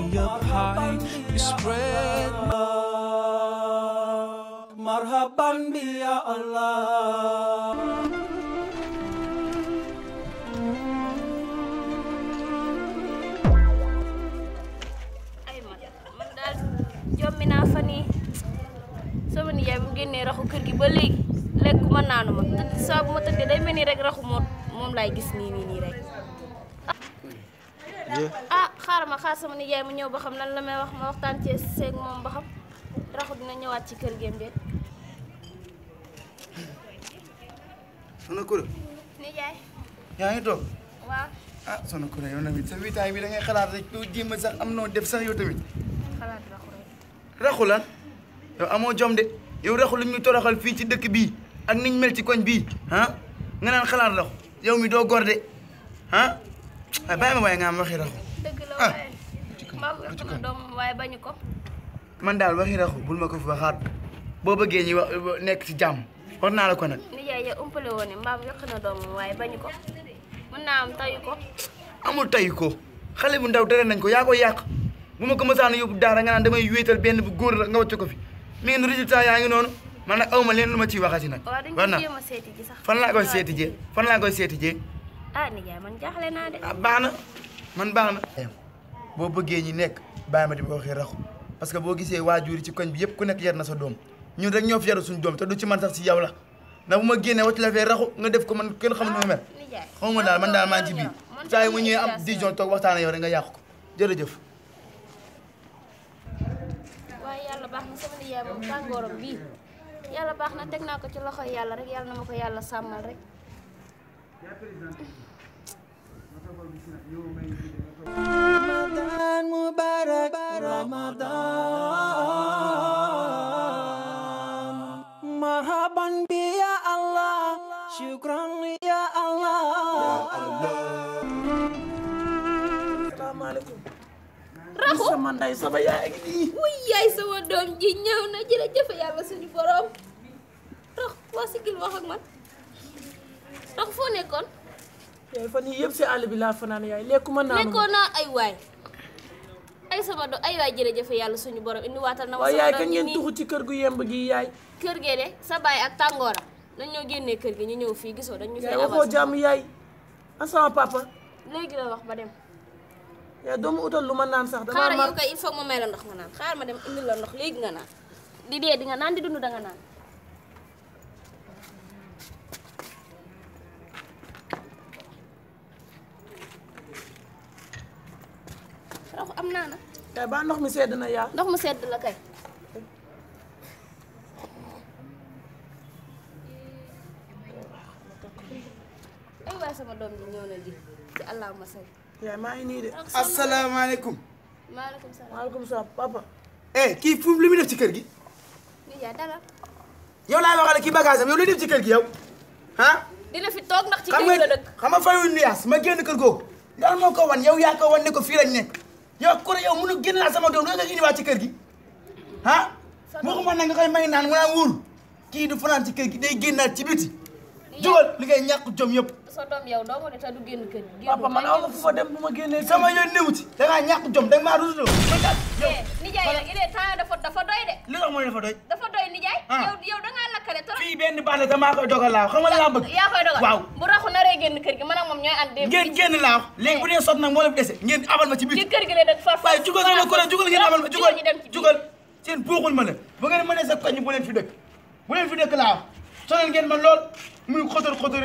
me up high. You spread marhaban bi ya Allah. Ay man daal jommi naa fan yi sama nijaay bu génnee raxu kër gi ba léegi lekkuma naanuma te saa bu ma tëddee day mel ni rek raxu moom laay gis nii rek. xaaral ma xaar sama nijaay mu ñëw ba xam lan la may wax ma waxtaan ci seeg moom ba xam raxu dina ñëwaat ci kër géem de. Soxna Koura. nijaay. yaa ngi toog. waaw. Soxna Koura yow tamit sa witaay bi da ngay xalaat rek doo jéem a sax am noo def sax yow tamit. xalaat raxu rek. raxu lan yow amoo jom de yow raxu lu ñu toroxal fii ci dëkk bii ak niñ mel ci koñ bii nga naan xalaat raxu yow mi doo góor de bàyyi ma waaye nga am waxi raxu. dëgg la waaye maam yokk na doom waaye bañu ko. man daal waxi raxu bul ma ko fi waxaat boo bëggee ñi wax nekk ci jàmm war naa la ko nag. nijaay yow umpale woon ne mbaam yokk na doomam waaye bañu ko mën naa am tayu ko. amul tayu ko xale bu ndaw tere nañ ko yaa koy yàq bu ma ko mësaan yóbbu daara nga naan damay wéetal benn bu góor la nga wàcc ko fi mi ngi résultat yaa ngi noonu man nag awma leen lu ma ciy waxati nag. waaw dañu ko jéem a seeti ji sax. fan laa koy seeti jee fan laa koy seeti jee. nijaay man jaaxle naa de. baax na man baax na. boo bëggee ñi nekk bàyyi ma di ma waxee raxu parce que boo gisee waajur yi ci koñ bi yëpp ku nekk yar na sa doom ñun rek ñoo fi yaru suñu doom te du ci man sax si yow la ndax bu ma génnee wacc la fee raxu nga def ko man kenn xamul nu ma mel. xaw ma daal man daal maa ngi ci biir saa yi mu ñëwee am dijon toog waxtaan ak yow rek nga yàqu ko jërëjëf. waaye yàlla baax na sama nijaay moom tàngooram bii yàlla baax na teg naa ko ci loxoy yàlla rek yàlla na ma ko yàlla sàmmal rek. Ramadan Mubarak Ramadan marhaban bi ya Allah syukran ya Allah. Assalamualaikum. raxu sama nday sama yaay ngi nii. wuy yaay sama doom ji ñëw na jërëjëf yàlla suñu borom. rax waa sigil wax ak man rax foo nekkoon. yaay fan yii yëpp si àll bi laa fanaan yaay lekkuma naa. nekkoon naa ay waay ay sama doom ay waay jërëjëf yàlla suñu borom indi waatal na ma waaye sama yaay doom kañ ji ngeen nii tuxu ci kër gu yemb gi yaay. kër gee de sa baay ak tàngooram dañ ñoo génnee kër gi ñu ñëw fii gisoo dañ ñu fi yaay waxoo jàmm yaay an sama papa. léegi la wax ba dem. yaay doomu utal lu ma naan sax. damaa xaaral mar yow kay il faut ma may la ndox nga naan xaaral ma dem indil la ndox léegi nga naan di dee di nga naan di dund danga naan. raxu am naa na yaay ba ndox mi sedd na yaa. ndox mu sedd la kay. ay waay sama doom ji ñëw na ji ci allahumma say. yaay maa ngi nii de. asalaamaaleykum. maaleykum salaam. maaleykum salaam papa. kii fu li muy def ci kër gi. nijaay dalal. yow laay waxale kii bagage am yow luy def ci kër gi yow dina fi toog ndax ci kër gi la dëkk. xam nga fayu nuyaas ma génn kër googu dal moo ko wan yow yaa ko wan ne ko fii lañ nekk yow Koura yow mënu génn laa sama doom doo nga indiwaat ci kër gi moo ko mën na nga koy may naan mu naan wóor kii du fanaan ci kër gi day génnaat ci biti jógal li ngay ñàkk jom yëpp sa doom yow doo ko ne te du génn kër gi. papa man aw ma fu ma dem bu ma génnee. sama yoon newu ci da ngaa ñàkk jom da nga maa rusloo man daal yow nijaay yow il est temps dafa doy de. li nga mooy dafa doy dafa doy nijaay. yow da ngaa lakkale trop. fii benn baax la damaa koy dogal laa xam nga laa bëgg yaa koy dogal waaw bu raxu naree génn kër gi man ak moom ñooy ànd. ngeen génn laa wax léegi bu dee sot nag moo la fi dese ngeen abal ma ci biir ci kër gi la dëkk far waaye jugal sama Koura jugal ngeen abal ma jugal ñu dem ci jugal seen buuxul ma la bu ngeen mënee sa koñ bu leen fi dëkk bu leen fi dëkk laa wax sonal ngeen ma lool muy xotor xotor